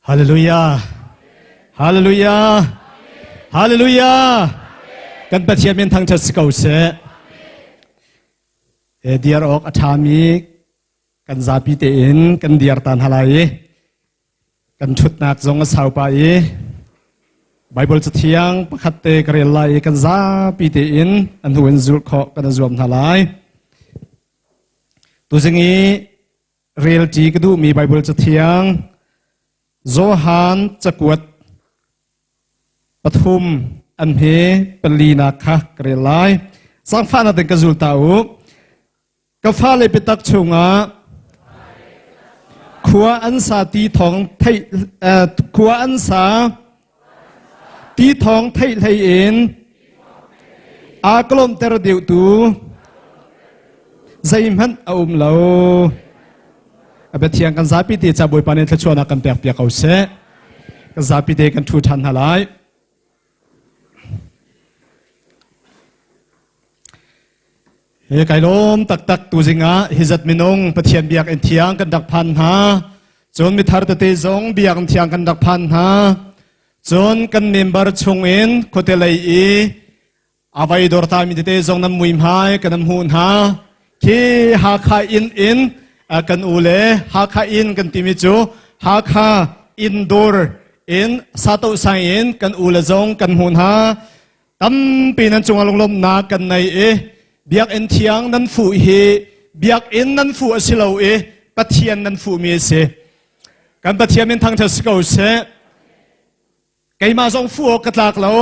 Hallelujah. Hallelujah. Hallelujah. Kan Pathian min thangṭhat si ko seh. E diar awk a ṭhami kan zapi tein kan diar ta hna lai i kan ṭhutnak zong a sau pah i Bible cathiang pakhat te ka rel lai i kan zapi tein an hnu in zulh khawh kan i zuam hna lai. Tuzing i relṭi ka duhmi Baibal Cathiang Johan cakuat pathum an he palinak kha ka rel lai. Zaangfahnak in ka zul ta u. Ka fale biatak chungah khua an sa ti thawng theih khua an sa ti thawng theih hlei in a ka lawmhter deuhtu zeihmanh a um lo. A biathiang kan zapi te ca Bawipa nih thluachuahnak kan pek piak ko seh. Kan zapi te kan ṭhu ṭhan hna lai. Hi kai lawm taktak tuzing ah hi zat minung Pathian biakinn thiang kan rak phan hna. Cun mithar tete zong biakinn thiang kan rak phan hna. Cun kan member chungin khuate lei i avai dawrta mi tete zong nan muihmai kan nan hmuh hna. Khi Hakha inn in kan u le Hakha inn kan timi cu Hakha indoor in Sato sang in kan u le zong kan hmuh hna. Tampi nan cungah lunglawmhnak kan nei i biakinn thiang nan fuh hi biakinn nan fuh a si lo i Pathian nan fuhmi a si. Kan Pathian min thangṭhat si ko seh. Keimah zong fuh awk ka tlak lo,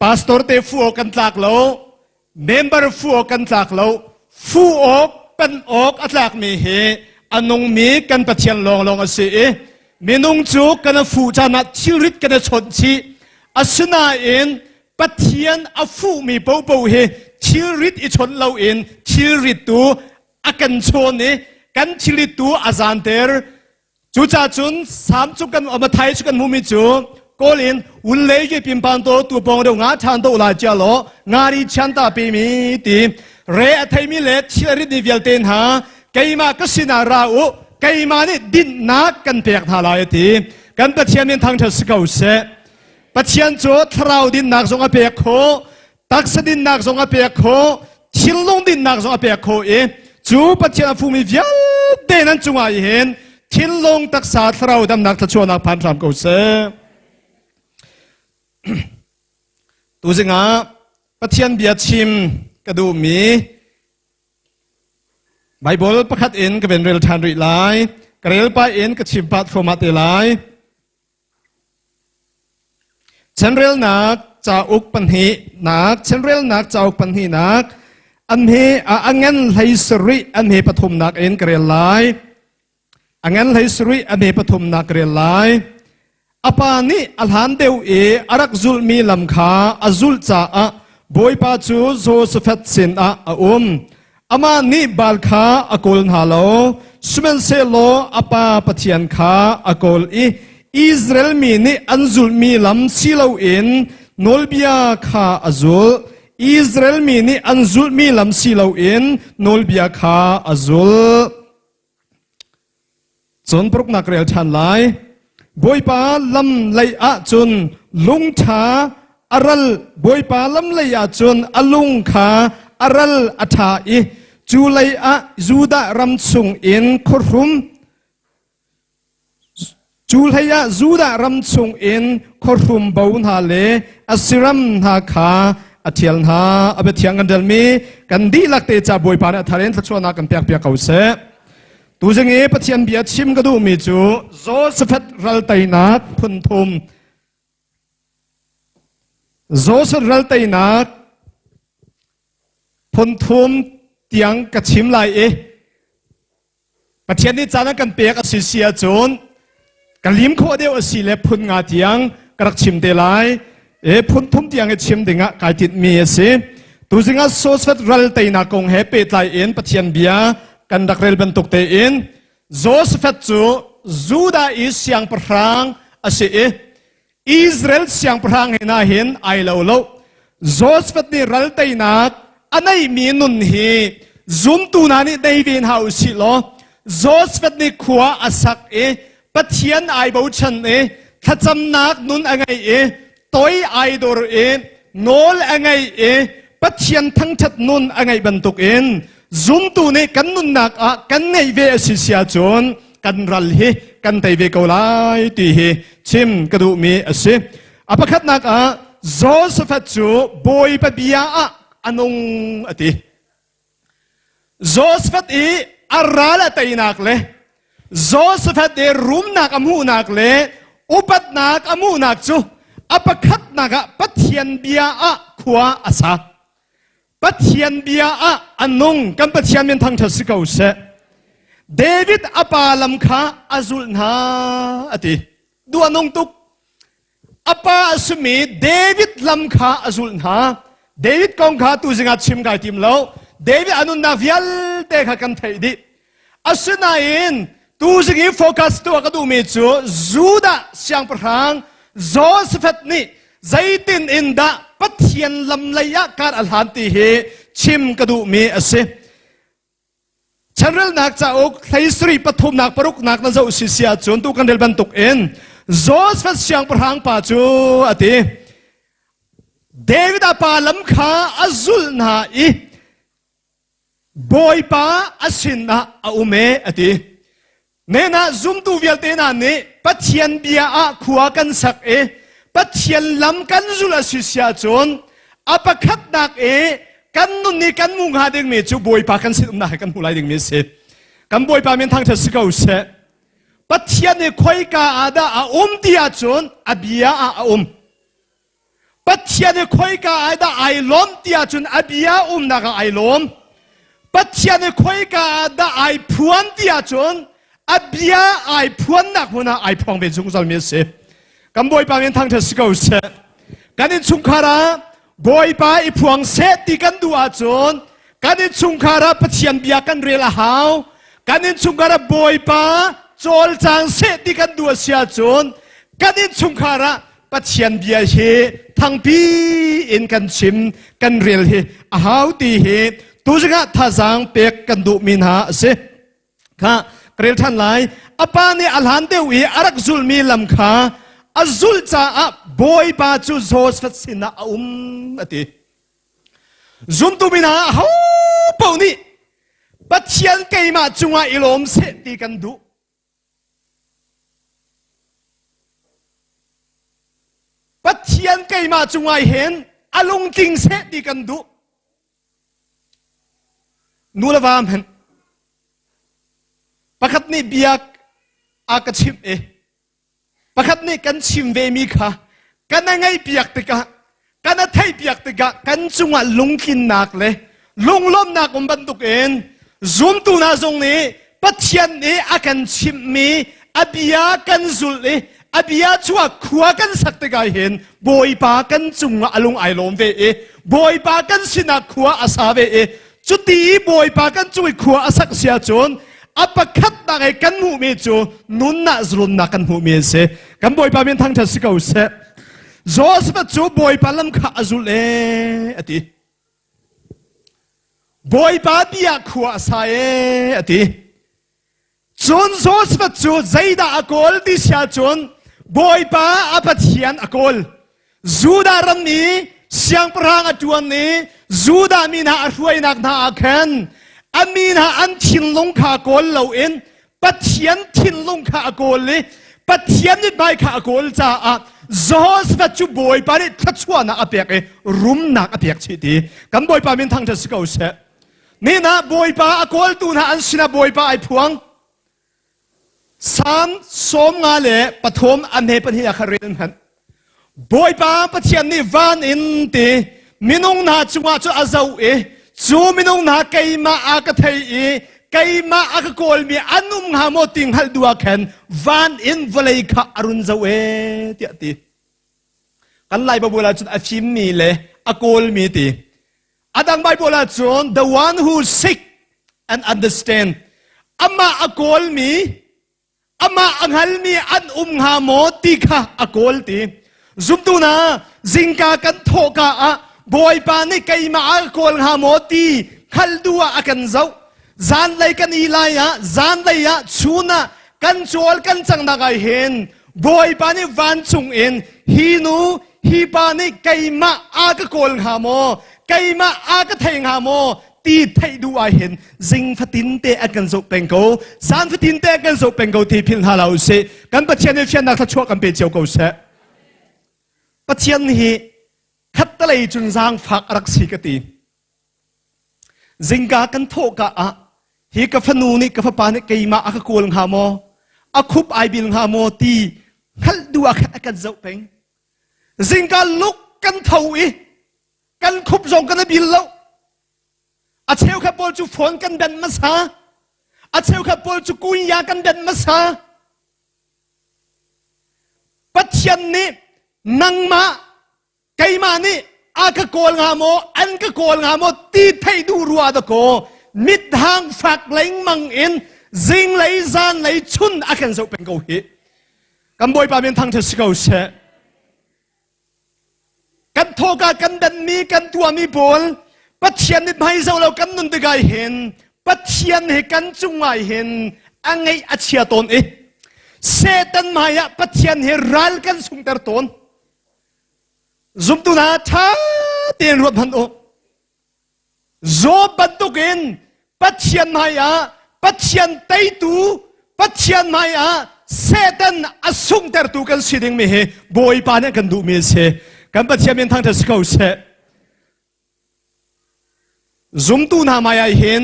pastor te fuh awk kan tlak lo, member fuh awk kan tlak lo, fuh awk pan awk a tlakmi hi a nungmi kan Pathian lawnglawng a si i minung cu kan a fuh caan ah thilrit kan i chawnh chih. Asinain Pathian a fuhmi paohpaoh hi thilrit i chawnh loin thilrit tu a kan chawn i kan thilrit tu a zaanter. Cucaah cun Sam cu kan Mathai cu kan hmuhmi cu kawl in un le ye pin pan to tu pong deuh nga than to la chia lo nga ri chan ta pe mi ti re a theimi le thil a rit ni vialte hna keimah ka sinah ra u keimah nih dinhnak kan pek hna lai a ti kan Pathian min thangṭhat si ko seh Pathian cu thlarau dinnak zong a pek khawh taksa dinnak zong a pek khawh thinlung dinnak zong a pek khawh i cu Pathian a fumi vialte nan cungah hin thinlung taksa thlarau damnak thluachuahnak phan hram ko seh. Tuzing ah Pathian bia chim ka duhmi Bible pakhat in ka ven rel ṭhan rih lai. Ka rel pah in ka chim pah thluahmah te lai. Chanrelnak cauk pahnihnak, chanrelnak cauk pahnihnak, an he a ngan hlei sarih an he pathumnak in ka rel lai. A ngan hlei sarih an he pathumnak ka rel lai. A pa nih a hlan deuh i a rak zulhmi lam kha a zulh caah Bawipa cu Josaphat sinah a um. Amah nih Baal kha a kawl hna lo, sihmanhsehlaw a pa Pathian kha a kawl i Israel mi nih an zulhmi lam si loin nawlbia kha a zulh. Israel mi nih an zulhmi lam si loin nawlbia kha a zulh. Cun paruknak rel ṭhan lai. Bawipa lam lei ah cun lungṭha a ral Bawipa lam lei ah cun a lung kha a ral a ṭha i cu lei ah Judah ram chung in khuahrum cu hlei ah Judah ram chung in khuahrum bo hna le Asiram hna kha a ṭhial hna. A biathiang kan relmi kan dihlak te ca Bawipa nih a thar in thluachuahnak kan pek piak ko seh. Tuzing i Pathian bia chim ka duhmi cu Josaphat ral teinak phun thum. Joseph ral teinak phun thum tiang ka chim lai i Pathian nih caan a kan pek a si si ahcun ka lim khawh deuh a si le phun nga tiang ka rak chim te lai. E phun thum tiang i chim dingah kai tinhmi a si. Tuzing ah Joseph ral teinak kong he pehtlai in Pathian bia kan rak rel bantuk tein Joseph cu Judah i siangpahrang a si i Israel siangpahrang he na hin ai lo lo. Joseph nih ral teinak a neihmi nun hi zumtu hna nih nei ve hna u sih law Joseph nih khua a sak i. Pathian ai bochan i thlacamnak nun a ngei i toi ai dor i nawl a ngei i Pathian thangṭhat nun a ngeih bantukin zumtu nih kan nunnak ah kan ngeih ve a si sia cun kan ral hi kan tei ve ko lai ti hi chim ka duhmi a si. A pakhatnak ah Josaphat cu Bawipa bia ah a nung a ti. Josaphat i a ral a teinak le Josaphat i rumnak a hmuhnak le upatnak a hmuhnak cu a pakhatnak ah Pathian bia ah khua a sa. Pathian bia ah a nung. Kan Pathian min thangṭhat si ko seh. David a pa lam kha a zulh hna a ti. Duh a nung tuk. A pa a simi David lam kha a zulh hna. David kong kha tu zingah chim kai tim lo. David a nunnak vialte kha kan theih dih. Asinain tuzing i focus tuah ka duhmi cu Judah siangpahrang Josaphat nih zeitin in dah Pathian lam lei ah kar a hlan ti hi chim ka duhmi a si. Chanrelnak cauk hlei pathumnak paruknak na zoh si si ahcun tu kan rel bantuk in Josaphat siangpahrang pa cu a ti. David a pa lam kha a zulh hna i Bawipa a sinah a um e a ti. Nena zumtu vialte hna nih Pathian bia ah khua kan sak i Pathian lam kan zulh a si sia cun a pakhatnak i kan nun i kan hmuh hnga dingmi cu Bawipa kan sin umnak he kan hmuh lai dingmi a si. Kan Bawipa min thangṭhat si ko seh. Pathian i khoika ah dah a um ti ahcun a bia ah a um. Pathian i khoika ah dah ai lawm ti ahcun a bia umnak ah ai lawm. Pathian i khoika ah dah ai phuan ti ahcun a bia ai phuannak hmun ah ai phuang ve zungzal mi a si. Kan Bawipa min thangṭhat si ko seh. Kan innchungkhar ah Bawipa i phuang seh ti kan duh ahcun kan innchungkhar ah Pathian bia kan rel a hau. Kan innchungkhar ah Bawipa cawlcang seh ti kan duh a si ahcun kan innchungkhar ah Pathian bia hi thangpi in kan chim kan rel hi a hau ti hi tuzing ah thazaang pek kan duhmi hna a si. Kha ka rel ṭhan lai. A pa nih a hlan deuh i a rak zulhmi lam kha a zulh caah Bawipa cu Joseph sinah a um a ti. Zumtu mi hna ho paoh nih Pathian keimah cungah i lawm seh ti kan duh. Pathian keimah cungah hin a lungtling seh ti kan duh. Nu le va hmanh pakhat nih bia a ka chimh i Pakhat nih kan chim vemi kha kan a ngaihpiak tikah kan a theihpiak tikah kan cungah lungtlinnak le lunglawmhnak um bantukin zumtu hna zong nih Pathian nih a kan chimhmi a bia kan zulh i a bia chuah khua kan sak tikah hin Bawipa kan cungah a lung ai lawm ve i Bawipa kan sinah khua a sa ve i Cuti i Bawipa kan cung i khua a sak si ahcun a pakhatnak i kan hmuhmi cu nunnak zalonnak kan hmuhmi an si. Kan Bawipa min thangṭhat si ko seh. Joseph cu Bawipa lam kha a zulh ee a ti. Bawipa bia khua a sa ee a ti. Cun Joseph cu zeidah a kawl ti si ahcun Bawipa a Pathian a kawl. Judah ram i siangpahrang a ṭuan i Judah mi hna a hruainak hna ah khan a mi hna an thinlung kha kawl loin Pathian thinlung kha a kawl i Pathian mithmai kha a kawl caah Jehoshaphat cu Bawipa nih thluachuahnak a pek i rumnak a pek chih ti kan Bawipa min thangṭhat si ko seh. Nihin ah Bawipa a kawltu hna an sinah Bawipa ai phuang. Salm 53 a hme pahnih ah kha rel hmanh. Bawipa Pathian nih van in ti minung hna cungah cu a zoh i cu minung hna keimah a ka thei i keimah a ka kawlmi an um hnga maw ti hngalh duh ah khan van in vawlei kha a run zoh e tiah ti. Kan Lai Baibal ah cun a fimmi le a kawlmi ti. A dang Bible ahcun the one who seek and understand amah a kawlmi amah a hngalmi an um hnga maw ti kha a kawl ti. Zumtu hna zingka kan thawhka ah Bawipa nih keimah a kawl hnga maw ti hngalh duh ah a kan zoh. Zanlei kan i lai ah zanlei ah chun ah. kan cawl kan cangnak ah hin Bawipa nih vancung in hi nu hi pa nih keimah a ka kawl hnga maw keimah a ka thei hnga maw ti theih duh ah hin zing fatin te an kan zoh peng ko zan fatin te an kan zoh peng ko ti philh hna lo usih kan Pathian nih fiannak thluachuah kan pe cio ko seh Pathian hi khattalei cun zaangfak a rak si ka ti Zingka kan thawhka ah hi ka fanu nih ka fapa nih keimah a ka kawl hnga maw a khup ai bil hnga maw ti hngalh duh ah khan a kan zoh peng zingka luk kan tho i kan khup zong kan i bil lo a cheukhat pawl cu phone kan ben hmasa a cheukhat pawl cu kunya kan ben hmasa Pathian nih nangmah keimah nih a ka kawl hnga maw an ka kawl hnga maw ti theih duh rua da kaw mit hang fak lengmang in zinglei zanlei chun a kan zoh peng ko hi kan bawipa min thangṭhat si ko seh kan thawka kan danmi kan tuahmi pawl Pathian nih hmai zoh lo kan nun tikah hin Pathian he kan cungah hin a ngeih a chia tawn i Satan hmai ah Pathian he ral kan sungter tawn Zumtu hna ṭha tein ruat hmanh u. Job bantukin Pathian hmaiah Pathian teitu, Pathian hmaiah Satan a sunghtertu kan si dingmi hi Bawipa nih kan duhmi a si. Kan Pathian min thangṭhat si ko seh. Zumtu hna hmaiah hin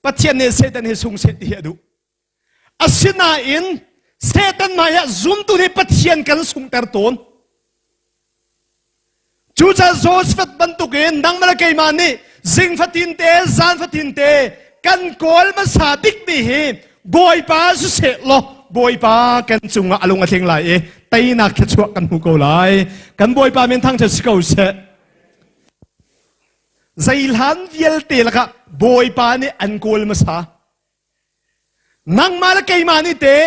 Pathian nih Satan hi sung seh ti hi a duh. Asinain Satan hmaiah zumtu nih Pathian kan sunghter tawn. Cucaah Joseph bantukin nangmah le keimah nih zing fatin te zan fatin te kan kawl hmasa bikmi hi Bawipa siseh law Bawipa kan cungah a lung a tling lai i teinak thluachuah kan hmu ko lai. Kan Bawipa min thangṭhat si ko seh. Zeihlan vialte lakah Bawipa nih an kawl hmasa. Nangmah le keimah nih te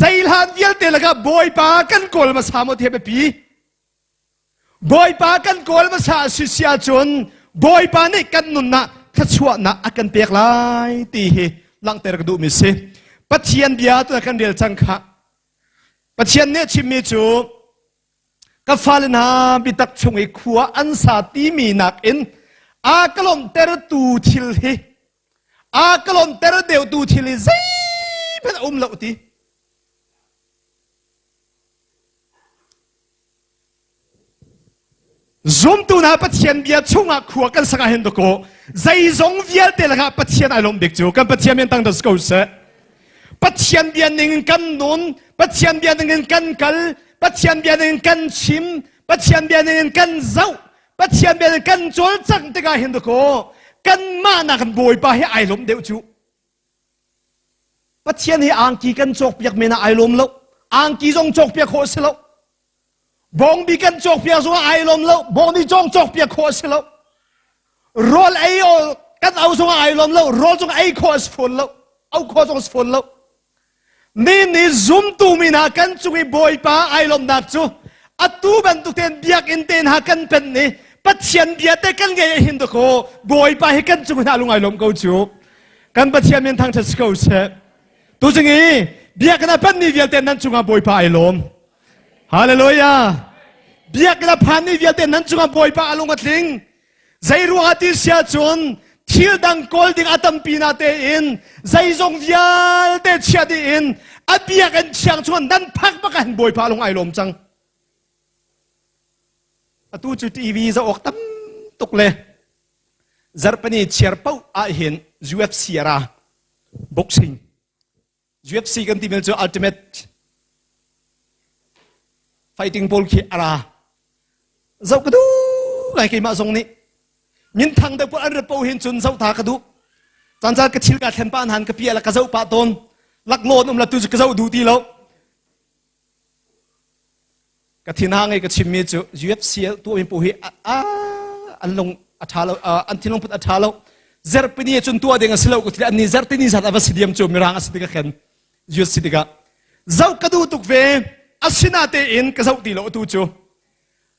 zeihlan vialte lakah Bawipa kan kawl hmasa maw ti biapi. Bawipa kan kawl hmasa a si si ahcun Bawipa nih kan nunnak thluachuahnak a kan pek lai ti hi langhter ka duhmi si. Pathian bia tu kan rel cang kha. Pathian nih a chimmi cu ka fale hna biatak chung i khua an sa timi nakin a ka lawmhtertu thil hi a ka lawmhter deuhtu thil hi zeihmanh a um lo ti. Zumtu hna Pathian bia chungah khua kan sak ahhin dakaw zeizong vialte lakah Pathian ai lawm bik cu kan Pathian min tang ko seh. Pathian bia ning in kan nun, Pathian bia ning in kan kal, Pathian bia ning in kan chim, Pathian bia ning in kan zoh, Pathian bia ning kan cawlcangh tikah hin dakaw kanmah nak Bawipa hi ai lawm deuh cu. Pathian hi angki kan cawkpiak men ah ai lawm lo. Angki zong cawkpiak khawh a si lo. Bawngbi kan cawkpiak zong ah ai lawm lo. Bawngbi zong cawkpiak khawh a si lo. Rawl ei aw kan au zong ah ai lawm lo. Rawl zong ei khawh a si fawn lo. Au khawh zong a si fawn lo. Mi nih zumtu mi hna kan cung i Bawipa ai lawmnak cu atu bantuk tein biakinn te hna kan pen i Pathian bia te kan ngei hin dakaw Bawipa hi kan cung hna lung ai lawm ko cu. Kan Pathian min thangṭhat si ko seh. Tuzing i biakinn a panmi vialte nan cungah Bawipa ai lawm. Hallelujah! Biakinn a phanmi vialte nan cungah Bawipa a lung a tling. Zei ruangah ti si ahcun thil dang kawl ding a tampi na tein zeizong vialte chia dih in a biakinn thiang chungah nan phak bak ah hin Bawipa lung ai lawm cang. Atu cu TV zoh awk tam tuk le zarhpini chiar paoh ah hin UFC a ra boxing UFC kan timi cu ultimate fighting pawl khi a ra zoh ka duh ngai keimah zong nih minthang deuh pawl an rat paoh hin cun zoh ta ka duh caan caan ka thil ka thlen pah han ka pia la ka zoh pah tawn laklawn um la tu cu ka zoh duh ti lo Ka thinhang i ka chimmi cu UFC tuahmi paoh hi an lung a ṭha lo, an thinlung put a ṭha lo. Zerpini cun tuah ding a si lo ka ti anni zertini zat a va si diam cu mirang a si tikah khan UFC tikah zoh ka duh tuk ve asinatein ka zoh ti lo atu cu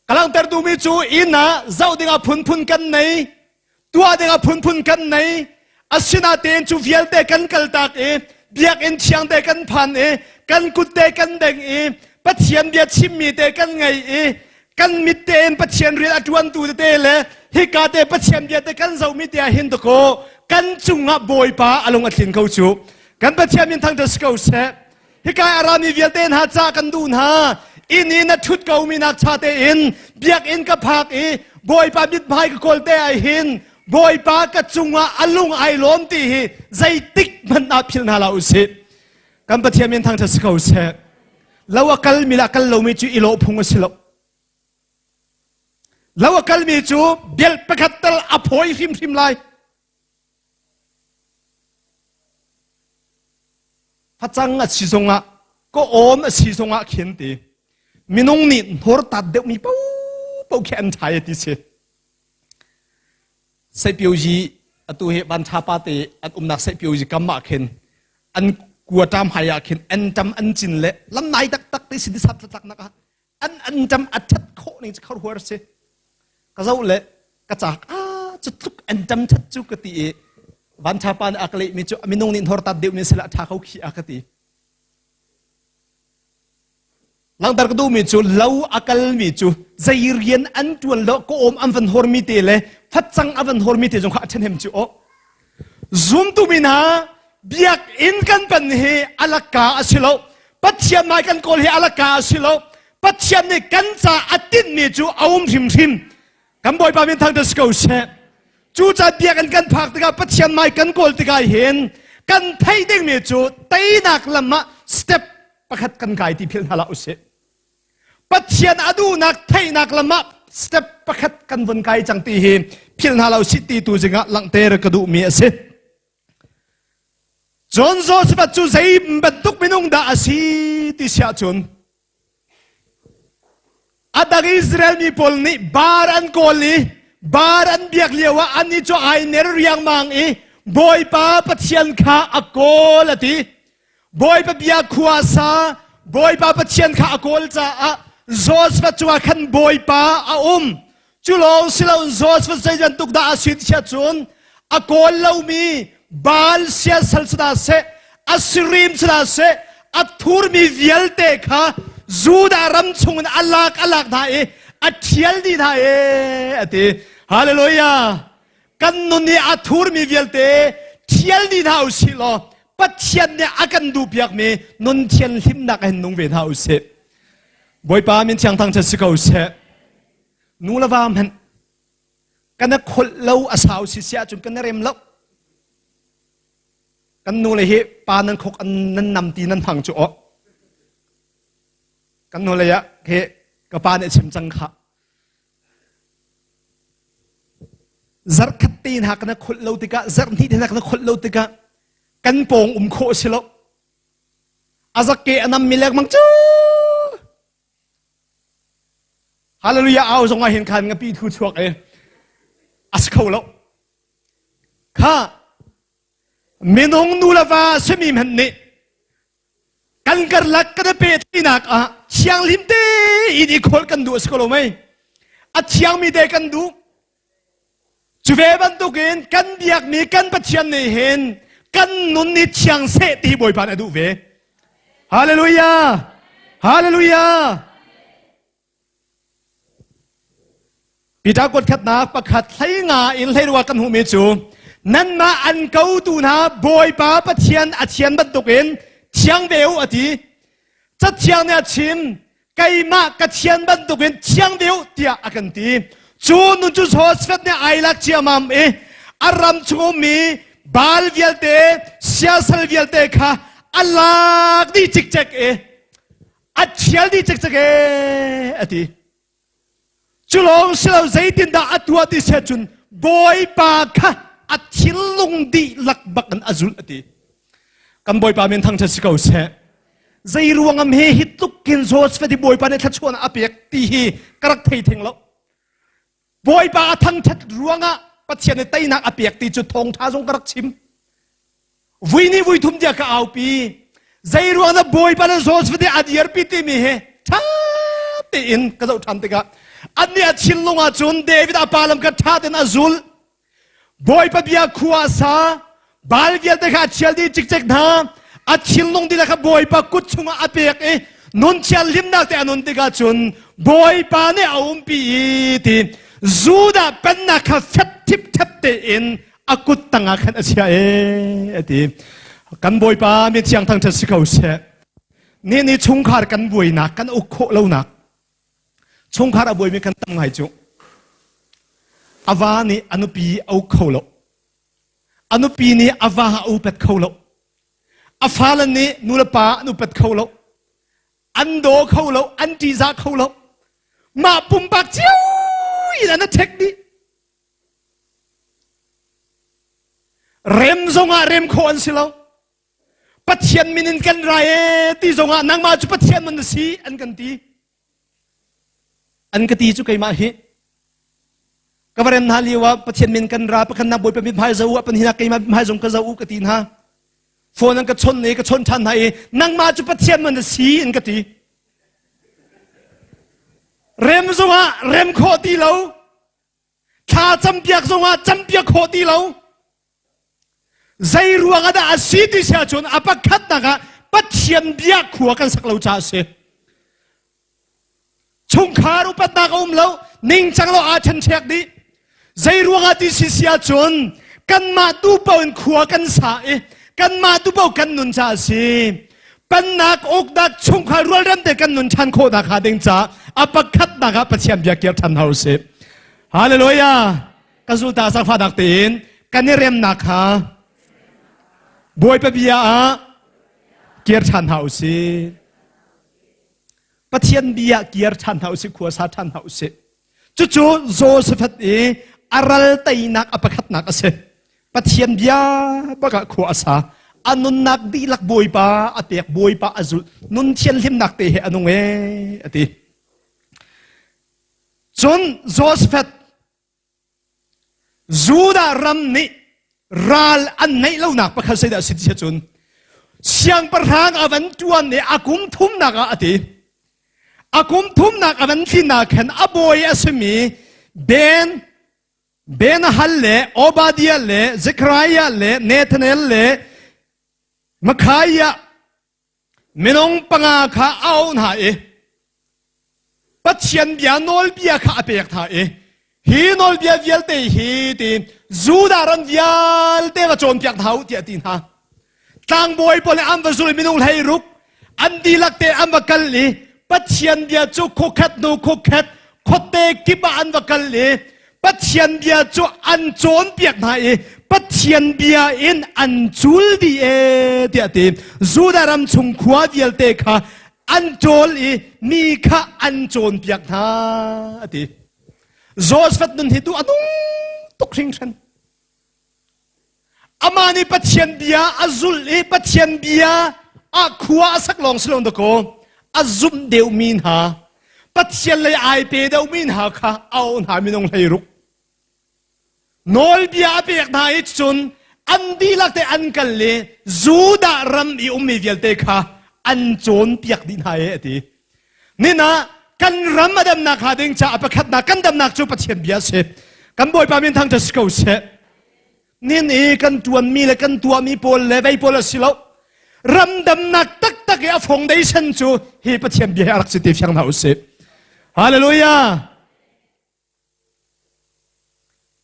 ka langhter duhmi cu inn ah zoh dingah phunphun kan nei tuah dingah phunphun kan nei asinatein cu vialte kan kaltak i. Biakinn thiang te kan phan i kan kut te kan beng i Pathian bia chimmi te kan ngei i kan mit tein Pathian rian a ṭuantu tete le hika te Pathian bia te kan zohmi te ah hin dakaw kan cungah Bawipa a lung a tlin ko cu. Kan Pathian min thangṭhat si ko seh. Hika a rami vialte hna ca kan duh hna. Inn i na ṭhut ko mi nak ṭha tein biakinn ka phak i Bawipa mithmai ka kawl te ah hin Bawipa ka cungah a lung ai lawm ti hi zeitik hmanh ah philh hna hlah usih. Kan Pathian min thangṭhat si ko seh. Lo a kalmi le a kal lomi cu i lawh phung a si lo. Lo a kalmi cu bel pakhat tal a phawi hrimhrim lai. Facang a si zongah, ka awm a si zongah khin ti. Minung nih hnawr tat deuhmi paohpaoh khi an ṭha ti si. Seipiozi atu hi vanṭha pa te an umnak seipiozi kam ah khin an kuaṭam hai ah khin an ṭam an cin le lam nai taktak te si disat tlatlak nak ah an an ṭam a ṭhat khawh ning cu khuaruahar si. Ka zoh le ka cak ah cu tluk an ṭam ṭhat cu ka ti i vanṭha pa nih a ka lehmi cu minung nih hnawr tat deuhmi sila a ṭha kho khi a ka ti. Langhter ka duhmi cu lo a kalmi cu zei rian an ṭuan lo ka awm an van hormi te le facang a van hormi te zong kha a ṭhahnem cu aw. Zumtu mi hna biakinn kan pan hi alakka a si lo. Pathian mai kan kawl hi alakka a si lo. Pathian nih kan ca a tinhmi cu a um hrimhrim. Kan Bawipa min thangṭhat si ko seh. Cucaah biakinn kan phak tikah Pathian mai kan kawl tikah hin kan theih dingmi cu teinak lam ah step pakhat kan kai ti philh hna hlah usih. Pathian a duhnak theihnak lam ah step pakhat kan vun kai cang ti hi philh hna lo sih ti tu zingah langhter ka duhmi a si. Cun Joseph cu zei bantuk minung dah a si ti siah cun a dang Israel mi pawl nih bar an kawl i bar an biak lio ah annih cu ai ner riangmang i Bawipa Pathian kha a kawl a ti. Bawipa bia khua sa Bawipa Pathian kha a kawl caah Joseph cungah khan Bawipa a um. Cu lawng si loin Joseph zei bantuk dah a si ti cun a kawl lomi Baal siasal si hna seh, a sirim si hna seh, a thurmi vialte kha Judah ram chungin a lak a lak hna i a ṭhial dih hna e a ti. Hallelujah! Kan nun i a thurmi vialte ṭhial dih hna u sih law Pathian nih a kan duhpiakmi nun thianhlimnak hin nung ve hna u sih. Bawipa min thiang thangṭhat si ko seh. Nu le va hmanh kan i kholh lo a sau si si ahcun kan i rem lo. Kan nu le hi pa nan khok an nan nam ti nan hmang cu aw. Kan nu le ah he ka pa nih a chim cang kha. Zarhkhat te hna kan kholh lo tikah zarhhnih te hna kan kholh lo tikah kan pawng um khawh a si lo. A zakke a nam mi lengmang cu. Hallelujah au zong ah hin khan ngapi thu chuak e a si kho lo. Kha minung nu le va simi hmanh nih kan karlak kan i pehtlaihnak ah thianghlim tein i khawl kan duh a si ko lo mei a thiangmi te kan duh cu ve bantukin kan biakmi kan Pathian nih hin kan nun ni thiang seh ti Bawipa nih a duh ve Hallelujah Hallelujah Peter kuat khatnak pakhat hlei nga in hlei rua kan hmuhmi cu nanmah an kotu hna Bawipa Pathian a thian bantukin thiang ve u a ti. Cathiang nih a chim keimah ka thian bantukin thiang ve u tiah a kan ti. Cu nun cu Joseph nih ai lak ciamam i a ram chung ummi Baal vialte siasal vialte kha a lak dih cikcek i a thial dih cikcek e a ti. Cu lawng si lo zeitindah a tuah ti si cun Bawipa kha a thinlung dihlak bak in a zulh a ti. Kan Bawipa min thangṭhat si ko seh. Zei ruangam he hi tluk kin Joseph hi Bawipa nih thluachuahnak a pek ti hi ka rak thei theng lo. Bawipa a thangṭhat ruangah Pathian nih teinak a pek ti cu thawngṭha zong ka rak chim. Vui nih vui thum tiah ka aupi. Zei ruang dah Bawipa le Joseph nih a dirpi timi hi ṭha tein ka zoh ṭhan tikah annih a thinlung ah cun David a pa lam kha ṭha tein a zul. Bawipa bia khua a sa. Baal vialte kha a ṭhial dih cikcek hna. A thinlung dihlak kha Bawipa kut chungah a pek i nun thianghlimnak te a nun tikah cun Bawipa nih a umpi i ti Judah pennak kha fek thipthep tein a kut tangah khan a chiah e a ti. Kan Bawipa mi thiang thangṭhat si ko seh. Ni ni chungkhar kan buainak kan uk khawh lonak chungkhar a buaimi kan tam ngai cu. A va nih a nupi a uk kho lo. A nupi nih a va a upat kho lo. A fale nih nulepa an upat kho lo. An daw kho lo, an ṭihzah kho lo. Mah pumpak cio in an a ṭhek dih. Rem zongah rem khawh an si lo. Pathian min in kan ra e ti zongah nangmah cu Pathian man na si an kan ti. An ka ti cu keimah hi. Ka va rem hna lio ah Pathian min kan ra pakhat nak Bawipa mithmai zo u pan hinak keimah mithmai zong ka zo u ka ti hna. Phone an ka chon i ka chon ṭhan hna i nangmah cu Pathian man na si an ka ti. Rem zongah rem khawh ti lo. Thla campiak zongah campiak khawh ti lo. Zei ruang ah dah a si ti si ahcun a pakhatnak ah Pathian bia khua kan sak lo caah a si. Chungkhar upatnak a um lo, ningcang lo aa ṭhenṭhek dih. Zei ruang ah ti si si ahcun kanmah tu paoh in khua kan sa i kanmah tu paoh kan nun caah a si. Pennak, uknak, chungkhar rualrem te kan nun ṭhan khawh nakhnga ding caah a pakhatnak ah Pathian bia kir ṭhan hna u sih. Hallelujah! Ka zulta zaangfahnak tein kan i remnak kha Bawipa bia ah kir ṭhan hna u sih. Pathian bia kir ṭhan hna u sih, khua sa ṭhan hna u sih. Cucu Josaphat i a ral teinak a pakhatnak a si. Pathian bia bak ah khua a sa. A nunnak dihlak Bawipa a pek, Bawipa a zulh. Nun thianhlimnak te he a nung ee, a ti. Cun Josaphat Judah ram nih ral an ngeih lonak pakhat zeidah a si ti cun siangpahrang a van ṭuan i a kum thumnak ah a ti. A kum thumnak a van tlin ah khan a bawi a simi Ben Benahal le Obadiah le Zechariah le Nethanel le Micaiah minung panga kha a auh hna i Pathian bia nawlbia kha a pek hna i hi nawlbia vialte hi tiin Judah ram vialte va cawnpiak hna u tiah a ti hna. Tlangbawi pawl nih an va zul minung hlei ruk an dihlak te an va kal i Pathian bia cu khuakhat hnu khuakhat khuate kip ah an va kal i Pathian bia cu an cawnpiak hna i Pathian bia in an cul dih e tiah ti. Judah ram chung khua vialte kha an ṭawl i mi kha an cawnpiak hna a ti. Joseph nun hi tu a nung tuk hringhran. Amah nih Pathian bia a zulh i Pathian bia ah khua a sak lawng si lo dakaw a zumh deuhmi hna Pathian lei ai pe deuhmi hna kha a auh hna minung hlei ruk. Nawlbia a pek hna i cun an dihlak te an kal i Judah ram i ummi vialte kha an cawnpiak dih hna e a ti. Nina kan ram a damnak hnga ding caah pakhatnak kan damnak cu Pathian bia a si. Kan Bawipa min thangṭhat si ko seh. Nin i kan ṭuanmi le kan tuahmi pawl le vei pawl a si lo. Ram damnak taktak i a foundation cu hi Pathian bia hi a rak si ti fiang hna usih. Hallelujah!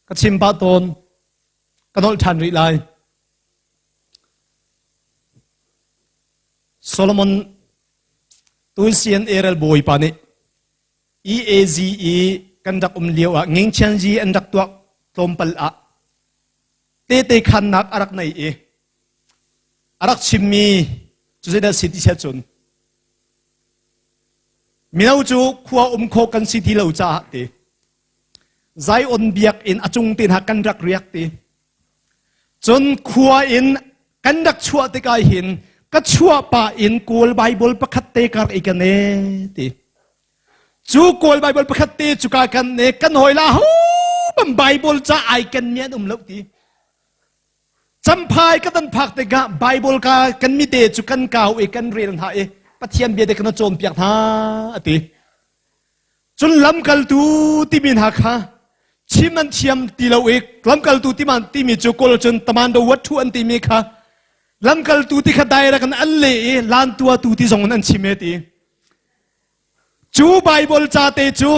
Ka chim pah tawn. Ka nolh ṭhan rih lai. Solomon Tunsian Erel bawipa nih EAZ i kan rak um lio ah Ngingchianzi an rak tuah tlawmpal ah tete khannak a rak nei i a rak chimmi cu zeidah si ti siah cun mino cu khua um kho kan si ti lo caah ti Zion biakinn a cung te hna kan rak riak ti Cun khua in kan rak chuah tikah hin ka chuah pah in Kawl Baibal pakhat te ka rak i kan e ti. Cu Kawl Baibal pakhat te cu ka kan e kan hawi la ho bam Baibal ca ai ken mi an um lo ti. Champhai ka kan phak tikah Baibal ka kan mi te cu kan kau i kan rel hna i Pathian bia te kan cawnpiak hna a ti. Cun lamkaltu timi hna kha chim an thiam ti lo i lamkaltu timi cu kawl cun tamando wat thu an timi kha. Lamkaltu ti kha direct in an leh i lantuatu ti zong in an chim e ti. Cu Bible ca te cu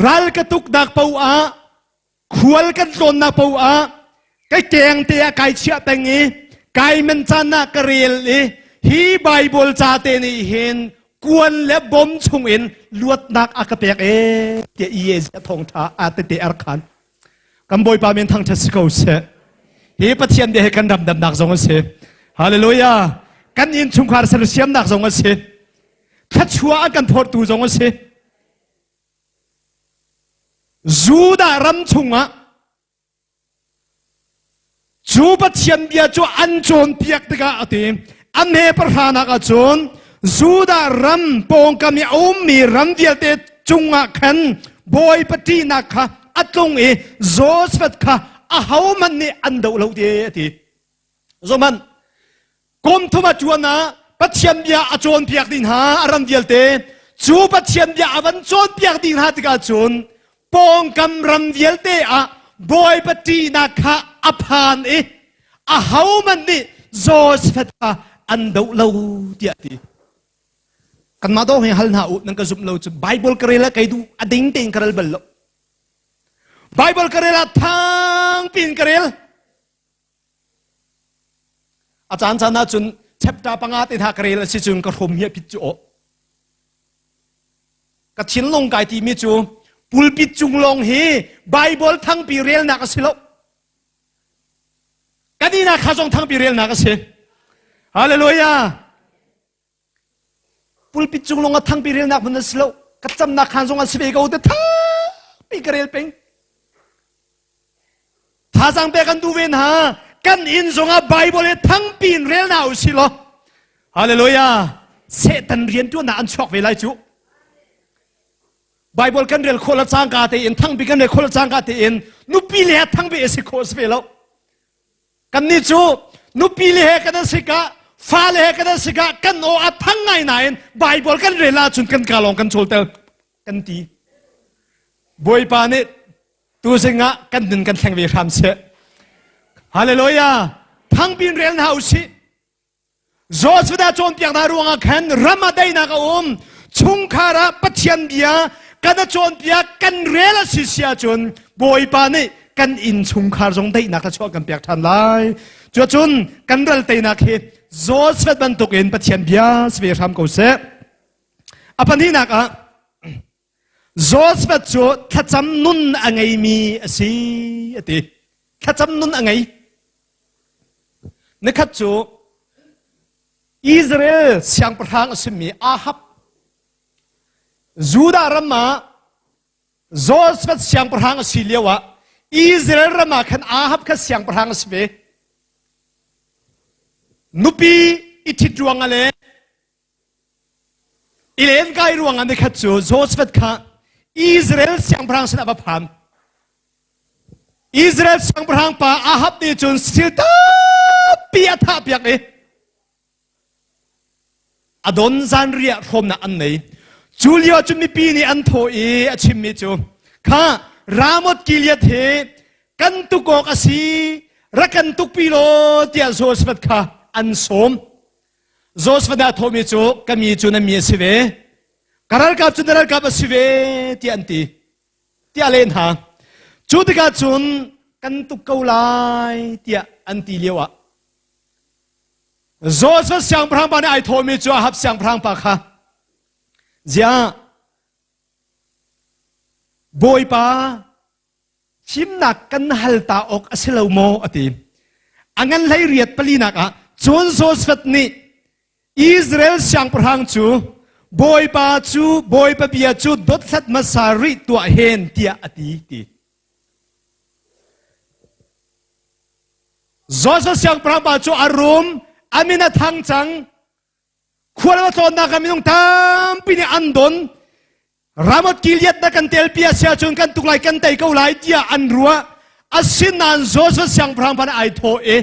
ral ka tuk dak po ah khual kan tlawnnak po ah ka keng te ah kai chiah peng i kai men caan ah ka rel i hi Bible ca te nih hin kuan le bom chung in luatnak a ka pek e tiah i thawngtha a tete ar khan Kan Bawipa min thangṭhat si ko seh. Hi Pathian bia hi kan ram damnak zong a si. Hallelujah. Kan innchungkhar sersiamnak zong a si. Thluachuah an kan phortu zong a si. Judah ram chungah Cu Pathian bia cu an cawnpiak tikah a ti. A hme pahranak ahcun Judah ram pawngkam i a ummi ram vialte cungah khan Bawipa ṭihnak kha a tlung i Joseph kha ahohmanh nih an doh lo ti a ti. Zohhmanh, kum thum a ṭuan ah Pathian bia a cawnpiak dih hna a ram vialte. Cu Pathian bia a van cawnpiak dih hna tikah cun pawngkam ram vialte ah Bawipa ṭihnak kha a phan i ahohmanh nih Joseph kha an doh lo tiah a ti. Kanmah dawng hi hal hna u nan ka zumh lo cu Bible ka rel ah kei duh a ding tein ka rel bal lo. Bible ka rel ah thang piin ka rel. A caan caan ahcun chapter panga te hna ka rel a si cun ka hrom hi a pit cu aw. Ka thinlung kai timi cu pulpit cung lawng hi Bible thangpi relnak a si lo. Kan ihnak kha zong thangpi relnak a si. Hallelujah. Pulpit cung lawng ah thangpi relnak hmun a si lo. Ka camnak khaan zong a si ve ko te thangpi ka rel peng. Thazaang pek kan duh ve hna. Kan inn zongah Bible he thangpi in rel hna u si law. Hallelujah. Satan riantuannak an chuak ve lai cu. Bible kan rel khawh la cangka tein thangpi kan rel khawh la cangka tein nupi le thangpi a si khawh a si ve lo. Kannih cu nupi le he kan si ka fale he kan si ka kan aw a thang ngai nain Bible kan rel ahcun kan ka lawng kan chawlter kan ti. Bawipa nih tuzing ah kan nun kan thleng ve hram seh. Hallelujah! Thangpin rel hna usih. Joshua cawnpiak hna ruangah khan ram ah daihnak a um. Chungkhar ah Pathian bia kan a cawnpiak kan rel a si si ahcun Bawipa nih kan inn chungkhar zong daihnak thluachuah kan pek ṭhan lai. Cuacun kan ral teinak hi Joshua bantukin Pathian bia si ve hram ko seh. A pahnihnak ah Joseph cu thlacam nun a ngeimi a si a ti. Thlacam nun a ngei. Nikhat cu Israel siangpahrang a simi Ahab Judah ram ah Joseph siangpahrang a si lio ah Israel ram ah khan Ahab kha siangpahrang a si ve. Nupi i ṭhit ruangah le I lenkai ruangah nikhat cu Joseph kha Israel siangpahrang sinah va phan. Israel siangpahrang pa Ahab nih cun thil tampi a thahpiak i a don zanriah hrawmnak an nei. Cu lio cu mipi nih an thawh i a chimmi cu kha Ramoth Gilead hi kan tuk awk a si rak kan tukpi law tiah Joseph kha an sawm. Joshua nih a thawhmi cu ka mi cu na mi a si ve ka ralkap cu na ralkap a si ve tiah an ti tiah len hna cu tikah cun kan tuk ko lai tiah an ti lio ah Joshua siangpahrang pa nih ai thawhmi cu Ahab siangpahrang pa kha ziah Bawipa Fimnak kan hal ta awk a si lo maw a ti. A ngan hlei riat palinak ah cun Joseph nih Israel siangpahrang cu Bawipa cu Bawipa bia cu dothlat hmasa rih tuah hen tiah a ti ti. Joseph siangpahrang pa cu a rum, a min a thang cang, khual va tlawnnak ah minung tampi nih an don Ramoth Gilead na kan telpi a si ahcun kan tuk lai kan tei ko lai tiah an ruah asinain Joshua siangpahrang pa nih ai thawh i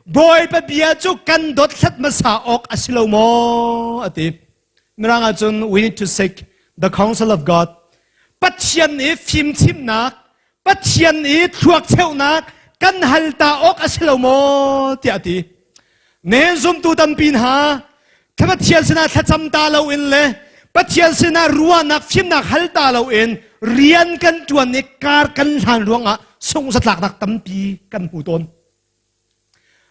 Bawipa bia cu kan dothlat hmasa awk a si lo maw a ti mirang ahcun we need to seek the counsel of God Pathian i fimchimnak Pathian i thluak cheuhnak kan hal ta awk a si lo maw tiah a ti. Ne zumtu tampi hna Pathian sinah thlacam ta loin le Pathian sinah ruahnak fimnak hal ta loin rian kan ṭuan i kar kan hlan ruangah sungzatlaknak tampi kan hmu tawn.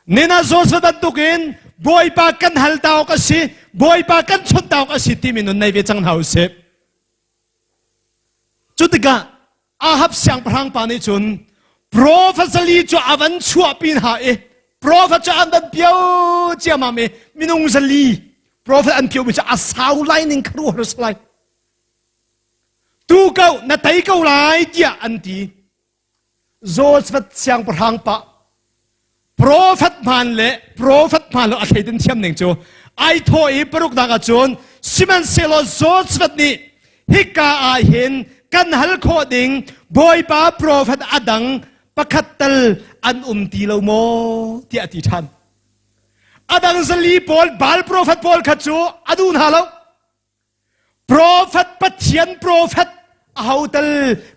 Nina Joseph bantukin Bawipa kan hal ta awk a si, Bawipa kan chawnh ta awk a si timi nun nei ve cang hna usih. Cu tikah Ahab siangpahrang pa nih cun profet zali cu a van chuahpi hna i profet cu an van pio ciamam i minung zali profet an piomi cu a sau lai ning kha ruah lai. Tu ko na tei ko lai tiah an ti. Joseph siangpahrang pa profet hmaan le profet hmaan lo a thleiden thiam ning cu ai thawh i paruknak ah cun sihmanhsehlaw Joseph nih hika ah hin kan hal khawh ding Bawipa profet a dang pakhat tal an um ti lo maw tiah a ti ṭhan. A dang zali pawl Baal profet pawl kha cu a duh hna lo. Profet Pathian profet aho tal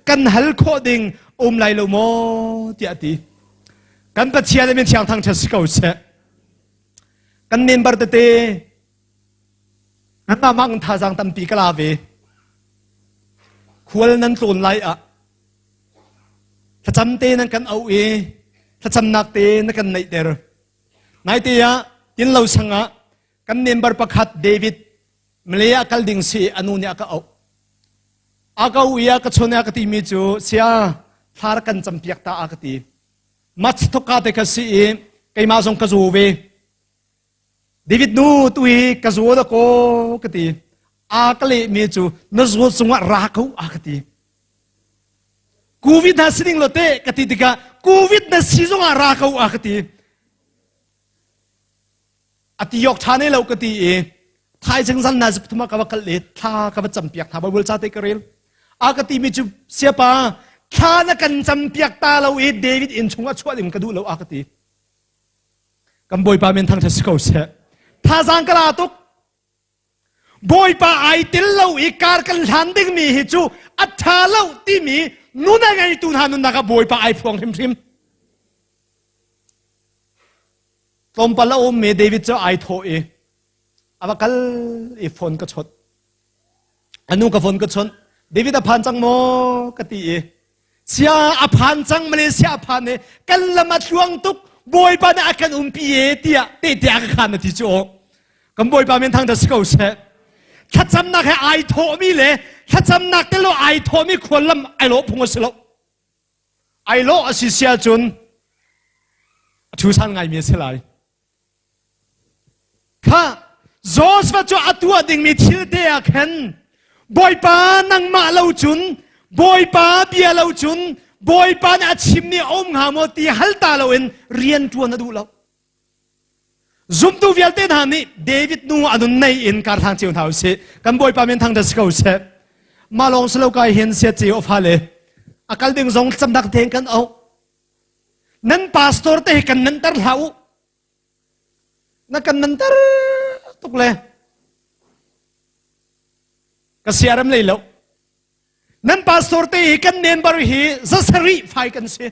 kan hal khawh ding um lai lo maw tiah a ti. Kan Pathian min thiang thang si ko seh. Kan member tete nan mah mang thazaang tampi ka la ve. Khual nan tlawn lai ah thlacam te nan kan auh i thlacamnak te na kan neihter. Naite ah tinlo sangah Kan member pakhat David Malay ah kal ding si a nu nih a ka auh. A ka u i a ka chon a ka timi cu sia thla rak kan campiak ta a ka ti. Mach thokka te kha si i keimah zong ka zaw ve. David nu tu hi ka zaw da ko ka ti. A ka lehmi cu na zawt cungah ra ko a ka ti. Covid na si ding lo te ka ti tikah Covid na si zongah ra ko a ka ti. A ti awk ṭha ne lo ka ti i thaizing zan na zip thum ah ka va kal i thla ka va campiak hna Bible ca te ka rel. A ka timi cu siapa thla na kan campiak ta lo i David inn chung ah chuah ding ka duh lo a ka ti. Kan Bawipa min thangṭhat si ko seh. Thazaang ka la tuk. Bawipa ai tel lo i kar kan hlan dingmi hi cu a ṭha lo timi nun a ngeitu hna nunnak ah Bawipa ai phuang hrimhrim. Tlawmpal a ummi David cu ai thawh i a va kal i phone ka chawnh. A nu ka phone ka chawnh. David a phan cang maw ka ti i sia a phan cang Malaysia a phan i kan lam a tluang tuk Bawipa nih a kan umpi e tiah tehte a ka khan a ti cu aw. Kan Bawipa min thangṭhat si ko seh. Thlacamnak he ai thawhmi le thlacamnak tel lo ai thawhmi khuallam ai lawh phung a si lo. Ai lawh a si sia cun a ṭhusan ngaimi a si lai. Kha Joshua cu a tuah dingmi thil te ah khan Bawipa nangmah lo cun Bawipa bia lo cun Bawipa nih a chimmi a um hnga maw ti hal ta loin rian ṭuan a duh lo. Zumtu vialte hna nih David nu a nun nei in kar hlang cio hna usih. Kan Bawipa min thangṭhat si ko seh. Mah lawng si lo kai hin sia cio a fale a kal ding zong camdak tein kan auh. Nan pastor te hi kan nanter hlah u. Na kan nanter tuk le ka siarem lei lo. Nan pastor te hi kan member hi zasarih fai kan si.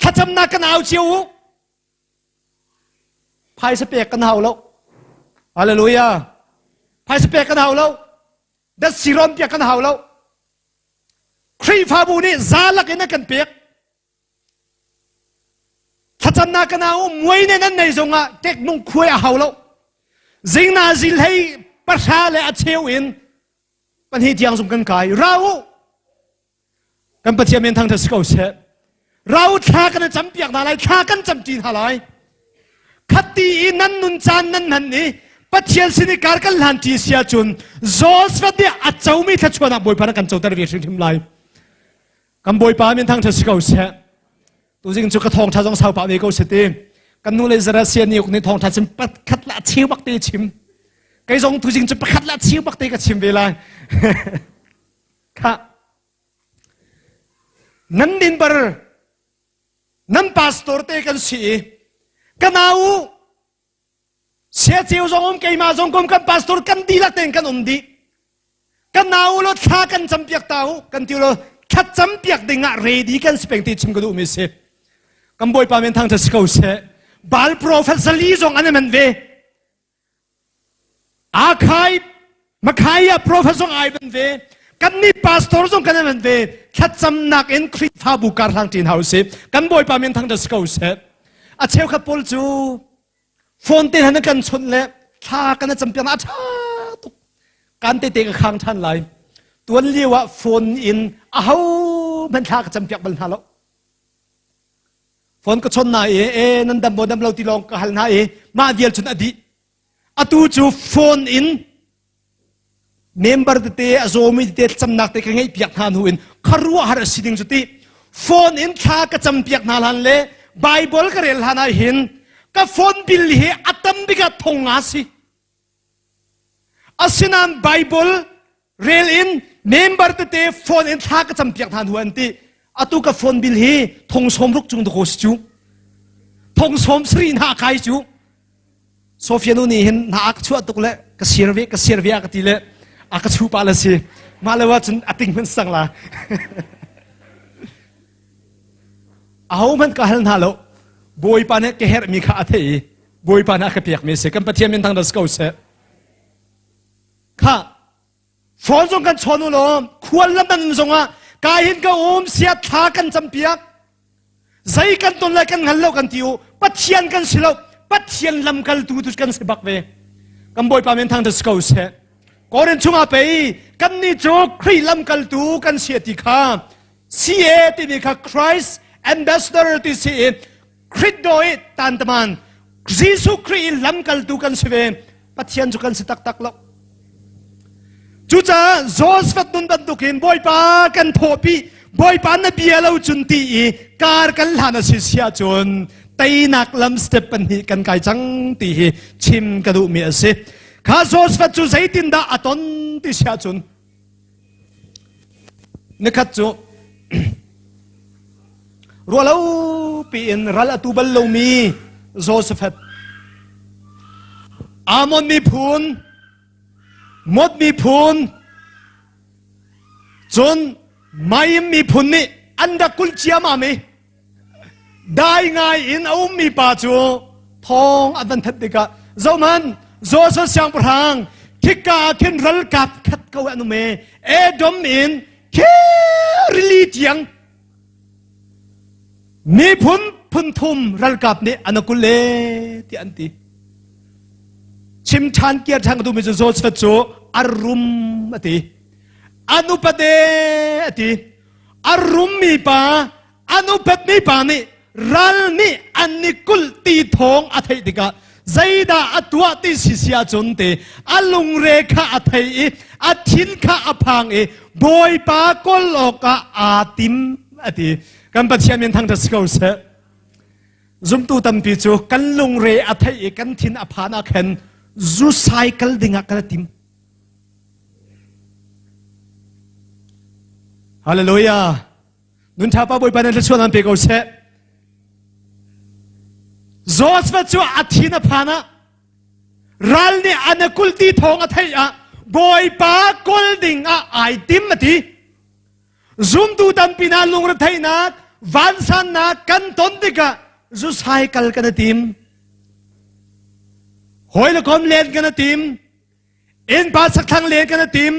Thlacamnak kan au cio u. Phaisa pek kan hau lo. Hallelujah. Phaisa pek kan hau lo. Dat siron piak kan hau lo. Khrihfabu nih zalak in a kan pek. Thlacamnak kan au muai ne nan nei zongah tek mung khuai a hau lo. Zingna zil hei pahra le a cheu in pahnih tiang zong kan kai. Ra u! Kan Pathian men thangṭhat si ko seh. Ra u thla kan i campiak hna lai, thla kan camṭi hna lai. Khati i nan nun caan nan hman i Pathian sin i kar kan hlan ṭi si ahcun Joseph nih a comi thluachuahnak Bawipa na kan coter ve hrimhrim lai. Kan Bawipa min thangṭhat si ko seh. Tuzing cu ka thawngṭha zong sau pah ve ko seh ti. Kan nu le zara sia ni uk nih thawngṭha chim pakhat la cheu bak te chim. Kei zong tuzing cu pakhat la cheu bak te ka chim ve lai. Khah. Nan minbar nan pastor te kan si i ka nau sia ceu zong um keimah zong kum kan pastor kan dihlak tein kan um dih Kan nau lo thla kan campiak ta u kan ti lo thla campiak ding ah ready kan si peng ti chim ka duhmi si. Kan Bawipa men thangṭhat si ko seh. Baal profet zali zong an i man ve. Akhai Makhaiah profet zong ai ban ve. Kannih pastor zong kan i man ve. Thlacamnak in Khrihfabu kar hlang ṭin hau si. Kan Bawipa min thangṭhat si ko seh. A cheukhat pawl cu phone te hna kan chawnh le thla kan campiak na a ṭha tuk. Kan tete ka khang ṭhan lai. Tuan lio ah phone in aho hmanh thla ka campiak bal hna lo. Phone ka chawnh na i e nan dam maw dam lo ti lawng ka hal hna i mah vial cun a dih. Atu cu phone in member tete a zawmi tete thlacamnak te ka ngeih piak hna hnu in khuaruahhar a si ding cu ti phone in thla ka cam piak hna hlan le Bible ka rel hlan ah hin ka phone bill hi a tam bik ah thong nga si. Asinain Bible rel in member tete phone in thla ka campiak hna hnu an ti. Atu ka phone bill hi thong sawm ruk cung dakaw si cu. Thong sawm sari hna kai cu. Sofia nu nih hin hna a ka chuah tuk le ka sir ve ka sir ve a ka ti le a ka chu pa le si. Mah le wa cun a ting hmanh sang la. Aho hmanh ka hal hna lo. Bawipa nih ka herhmi kha a theih i Bawipa nih a ka pekmi a si. Kan Pathian min thangṭhat si ko seh. Kha phone zong kan chawn u law khual lam nan um zongah ka hin ka um sia thla kan campiak zei kan ton lai kan hngal lo kan ti u Pathian kan si lo Pathian lamkaltu tu kan si bak ve kan Bawipa min thangṭhat si ko seh Korin chungah pei kannih cu Khrih lamkaltu kan si ti kha CA timi kha Christ ambassador ti si i Khrih do i tantaman Jesuh Khrih i lamkaltu kan si ve Pathian cu kan si taktak lo Cucaah Joseph nun bantukin Bawipa kan thawhpi Bawipa na bia lo cun ti i kar kan hlan a si sia cun teinak lam step pahnih kan kai cang ti hi chim ka duhmi a si kha Joseph cu zeitindah a ton ti sia cun Nikhat cu ruahlo piin ral a tu bal lomi Josaphat Amon miphun Mod miphun cun Maim miphun nih an rak kulh ciamam i Dai ngai in a ummi pa cu thawng an van thanh tikah zohhmanh Joshua siangpahrang khika ah khin ralkap khat ko an um e Edom in khi rili tiang miphun phun thum ralkap nih an kul e tiah an ti. Chim ṭhan kiar ṭhan ka duhmi cu Joseph cu a rum a ti. An upate a ti. A rummi pa an upatmi pa nih ral nih an i kulh ti thawng a theih tikah zeidah a tuah ti si si ahcun te a lungre kha a thei i a thin kha a phang i Bawipa kawl awkah aa tim a ti. Kan Pathian min thangṭhat si ko seh. Zumtu tampi cu kan lungre a theih i kan thin a phan ah khan zu cycle dingah kan i tim. Hallelujah. Nun tha pa Bawipa nan thluachuah nan pe ko seh. Joseph cu a thin a phan ah ral nih an a kulh ti thawng a theih ah Bawipa kawl ding ah ai tim a ti. Zumtu tampi hna lungretheihnak, vansannak kan ton tikah zusai kal kan i tim. Hawi le kom len kan i tim. Innpa sakthlang len kan i tim.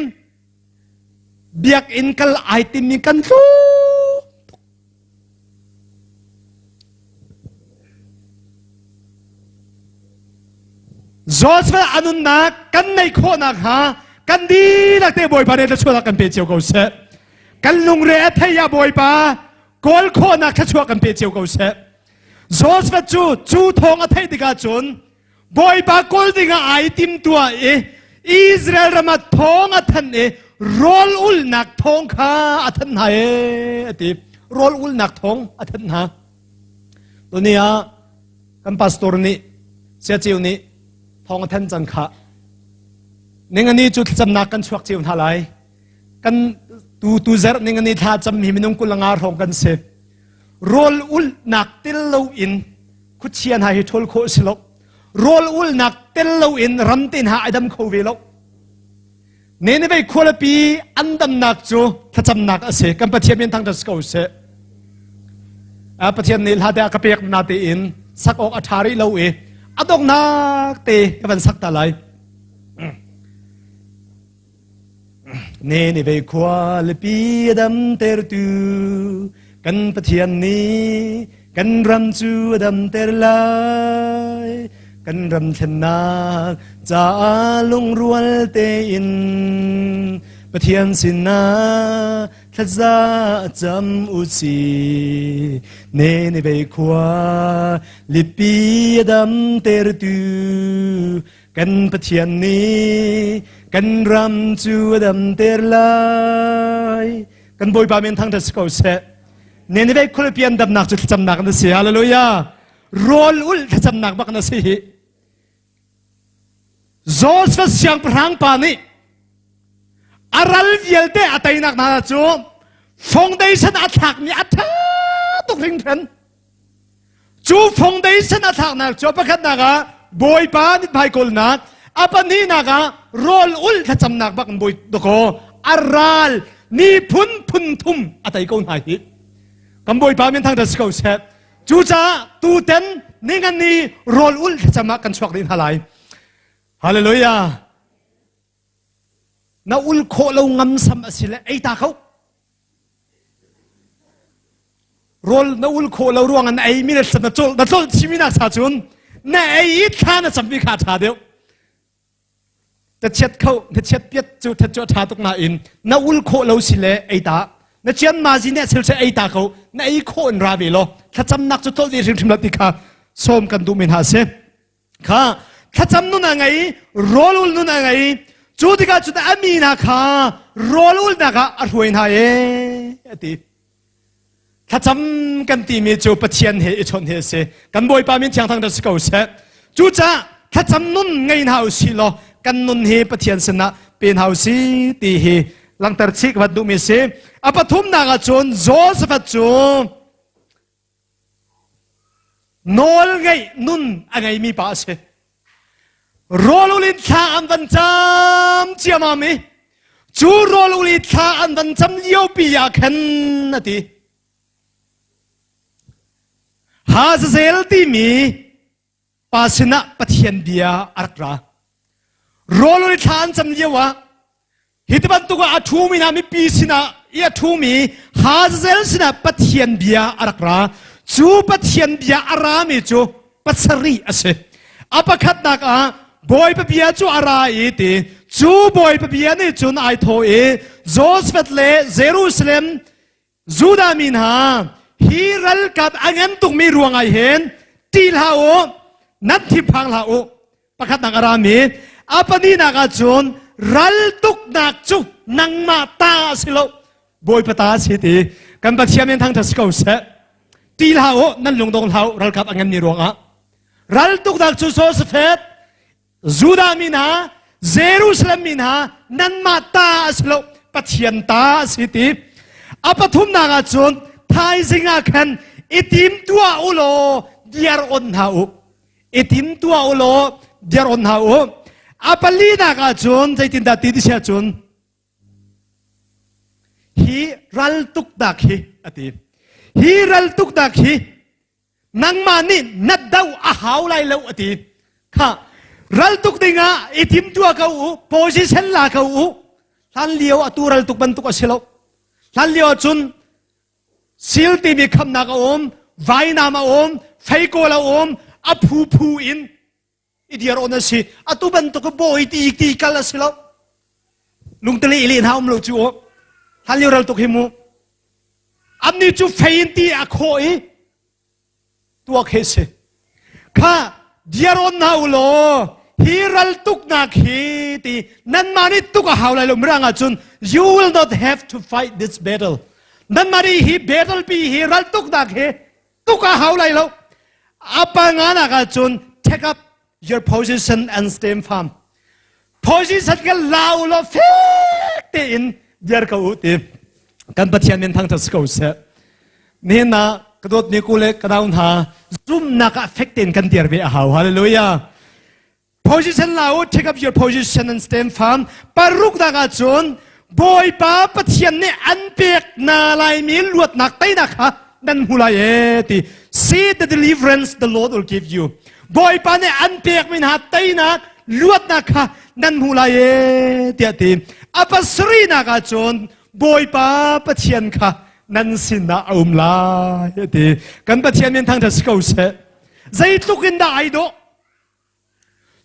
Biakinn kal ai timmi kan tlu tuk. Joseph a nunnak kan neih khawhnak hnga kan dihlak te Bawipa nih thluachuahnak kan pe cio ko seh. Kan lungre a thei ah Bawipa kawl khawhnak thluachuah kan pe cio ko seh. Joseph cu cu thawng a theih tikah cun Bawipa kawl dingah ai timtuah i Israel ram ah thawng a thanh i rawl ulnak thawng kha a thanh hna e a ti. Rawl ulnak thawng a thanh hna. Tuni ah kan pastor nih siaceu nih thawng a thanh cang kha. Ningani cu thlacamnak kan chuak cio hna lai. Kan tu tu zerh ningani thla cam hi minung kul nga hrawng kan si. Rawl ulnak tel loin khuachia hna hi ṭhawl khawh a si lo rawl ulnak tel loin ram te hna ai dam kho ve lo Nineveh khualipi an damnak cu thlacamnak a si kan Pathian min thangṭhat si ko seh Pathian nih hla te a ka pek na tein Sak awk a ṭha rih lo i a donghnak te ka van sak ta lai. Nineveh khualipi a damtertu kan Pathian nih kan ram cu a damter lai. Kan ram thlennak caah lungrual tein Pathian sinah thlaza cam u si. Nineveh khua lipi a damtertu Kan Pathian nih kan ram cu a damter lai. Kan Bawipa men thangṭhat si ko seh. Nineveh khualipi an damnak cu thlacamnak an si. Hallelujah. Rawl ulh thlacamnak bak na si hi. Joseph siangpahrang pa nih a ral vialte a teinak hna cu foundation a thlakmi a ṭha tuk hringhran. Cu foundation a thlaknak cu a pakhatnak ah Bawipa mithmai kawlnak, a pahnihnak ah rawl ulh thlacamnak bak in bawi dakaw a ral miphun phun thum a tei ko hna hi. Kan Bawipa min thangṭhat si ko seh. Cucaah tuten ningan ni rawl ulh thlacam ah kan chuak dih hna lai. Hallelujah. Na ul khawh lo ngamsam a si le ei ta kho. Rawl na ul khawh lo ruang na ei mi le na cawlh na tlolh chimi nak sa cun na ei i thla na cam mi kha ṭha deuh. Na chiat kho na chiat piat cu that cu a ṭha tuk nain na ul khawh lo si le ei ta na chian ma zi nih sil se ei ta ko na ei khawh in ra ve law thlacamnak cu tlolh ve hrimhrim lo ti kha sawm kan duh mi hna a si. Kha thlacam nun a ngei, rawl ul nun a ngei. Cu tikah cun a mi hna kha rawl ulnak ah a hruai hna e a ti. Thlacam kan timi cu Pathian he i chawnh hi a si. Kan Bawipa min thiang thang si ko seh. Cucaah thlacam nun ngei hna u sih law kan nun hi Pathian sinah pe hna u sih ti hi langhter chih ka van duhmi a si. A pathumnak ah cun Joseph cu Nawlngeih nun a ngeimi pa a si. Rawl in thla an van cam ciamam i cu rawl i thla an van cam liopi ah khan a ti. Hazazel timi pa sinah Pathian bia a rak ra. Rawl i thla an cam lio ah Hi ti bantuk ah a ṭhumi hna mipi sinah i a ṭhumi Hazael sinah Pathian bia a rak ra. Cu Pathian bia a rami cu pasarih a si. A pakhatnak ah Bawipa bia cu a ra i ti cu Bawipa bia nih cun ai thawh i Joseph le Jerusalem Judah mi hna hi ralkap a ngan tukmi ruangah hin ṭih hlah u, nan thinphang hlah u. Pakhatnak a rami a pahnihnak ah cun raltuknak cu nangmah ta a si lo, Bawipa ta a si ti kan Pathian min thangṭhat si ko seh. Ṭih hlah u, nan lungdong hlah u, ralkap a nganmi ruangah. Raltuknak cu Josaphat Judah mi hna, Jerusalem mi hna, nanmah ta a si lo, Pathian ta a si ti. A pathumnak ah cun thaizing ah khan i tim tuah u law diar on hna u. I tim tuah u law diar on hna u. A palinak ah cun zeitindah ti ti sia cun hi raltuknak hi a ti. Hi raltuknak hi nangmah nih na do a hau lai lo a ti kha raltuk dingah i timtuah ko u position la ko u hlan lio atu raltuk bantuk a si lo hlan lio ahcun sil timi khamnak a um vainam a um feikawl a um a phu phu in i dir on a si atu bantuk bawi ti ti kal a si lo lungtali i leh hna um lo cu aw hlan lio ral tuk hi mu anni cu fei in ti a khawh i tuak he si kha diaron hna u law hi ral tuknak hi ti nanmah nih tuk a hau lai lo mirang ahcun you will not have to fight this battle nanmah nih hi battle pi hi ral tuknak hi tuk a hau lai lo a panganak ahcun take up your position and stand firm position ka la u law fek tein diar ko u ti kan pathian min thangthat si ko seh nihin ah ka dawtmi ku le ka nau hna zumnak ah fek tein kan dir ve a hau hallelujah Position la u, take up your position and stand firm. Paruknak ahcun Bawipa Pathian nih an pek na laimi luatnak teinak kha nan hmu lai e ti. see the deliverance the Lord will give you. Bawipa nih an pekmi hna teinak luatnak kha nan hmu lai e tiah ti. A pasarihnak ah cun Bawipa Pathian kha nan sinah a um lai a ti. Kan Pathian min thangṭhat si ko seh. Zeitluk in dah ai dawh?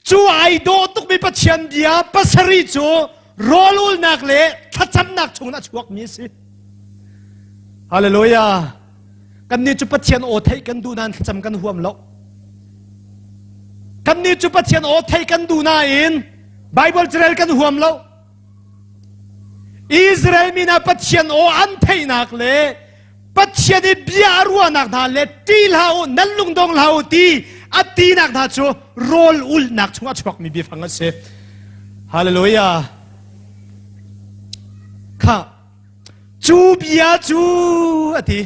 Cu ai dawh tukmi Pathian bia pasarih cu rawlulnak le thlacamnak chungin a chuakmi a si. Hallelujah. Kannih cu Pathian aw theih kan duh nain thlacam kan huam lo. Kannih cu Pathian aw theih kan duh nain Bible carel kan huam lo. Israel mi hna Pathian aw an theihnak le Pathian i bia a ruahnak hna le ṭih hlah u nan lungdong hlah u ti a tinak hna cu rawl ulhnak chung a chuakmi biafang a si. Hallelujah. Kha cu bia cu a ti.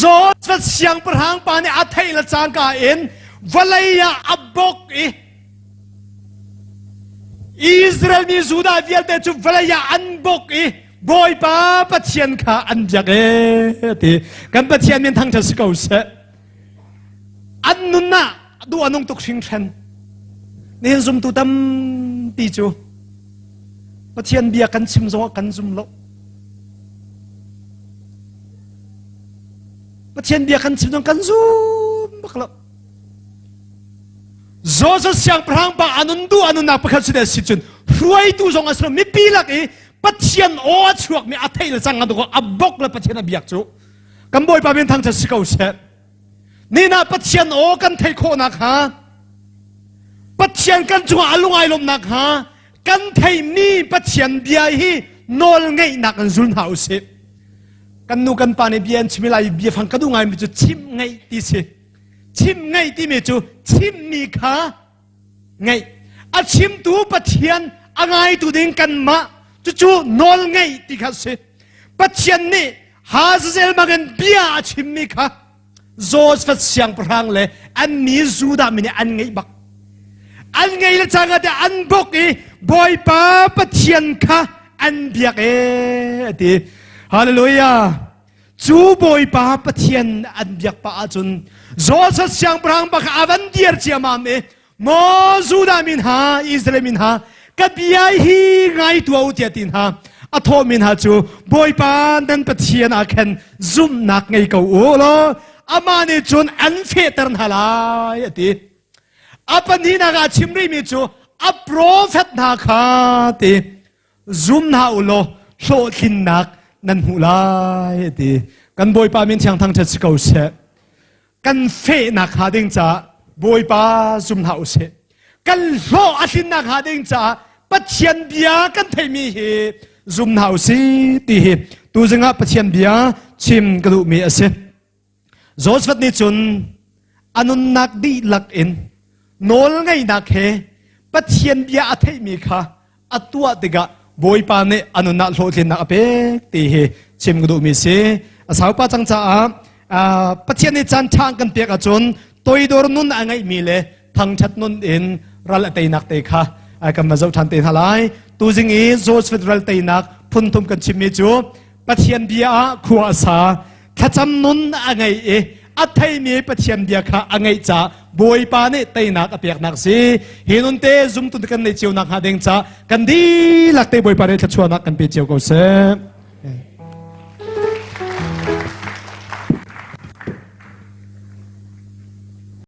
Joseph siangpahrang pa nih a theih le cangka in vawlei ah a bok i Israel mi Judah vialte cu vawlei ah an bok i Bawipa Pathian kha an biak e ti. Kan Pathian min thangṭhat si ko seh. An nun ah duh a nung tuk hringhran. Nihin zumtu tampi cu Pathian bia kan chim zongah kan zum lo. Pathian bia kan chim zong kan zum bak lo. Joseph siangpahrang pa a nun duh a nunnak pakhat si si cun hruaitu zong a si lo mipi lak i Pathian aw a chuakmi a theih le cang a bok le Pathian a biak cu kan Bawipa min thangṭhat si ko seh. Nina Pathian aw kan theih khawhnak hnga Pathian kan cungah a lung ai lawmnak hnga kan theihmi Pathian bia hi nawl ngeihnak in zul hna usih. Kan nu kan pa nih bia an chim lai biafang ka duh ngaimi cu chimh ngeih ti si. Chimh ngeih timi cu chimmi kha ngeih. A chimtu Pathian a ngaitu ding kanmah cucu nawl ngeih ti kha si. Pathian nih Hazazel bangin bia a chimmi kha Joseph siangpahrang le an mi Judah mi nih an ngeih bak. An ngei le cang ah an bok i Bawipa Pathian kha an biak e a ti. Hallelujah. Cu Bawipa Pathian an biak pah ahcun Joseph siangpahrang bak a van dir ciamam i Maw Judah mi hna, Israel mi hna, ka bia hi ngai tuah u tiah ti hna. A thawhmi hna cu Bawipa nan Pathian ah khan zumhnak ngei ko u law amah nih cun an fehter hna lai a ti. A pahnihnak ah a chim rihmi cu a profet hna kha ti zum hna u law hlawhtlinnak nan hmuh lai a ti. Kan Bawipa min thiang thangṭhat si ko seh. Kan fehnak hnga ding caah Bawipa zum hna usih. Kan hlawh a tlinnak hnga ding caah Pathian bia kan theihmi hi zum hna usih ti hi tuzing ah Pathian bia chim ka duhmi a si. Joseph nih cun a nunnak dihlak in nawl ngeihnak he Pathian bia a theihmi kha a tuah tikah Bawipa nih a nun ah hlawhtlinnak a pek ti hi chim ka duhmi si. A saupa cang caah Pathian nih caan ṭha kan pek ahcun toidor nun a ngeihmi le thangṭhat nun in ral a teinak te kha kan va zoh ṭhan te hna lai. Tuzing i Joseph ral teinak phunthum kan chimmi cu Pathian bia ah khua a sa, thlacam nun a ngei i a theimi Pathian bia kha a ngeih caah Bawipa nih teinak a peknak si. Hi nun te zumtu kan neih cio nak hnga ding ca kan dihlak te Bawipa nih thluachuahnak kan pe cio ko seh.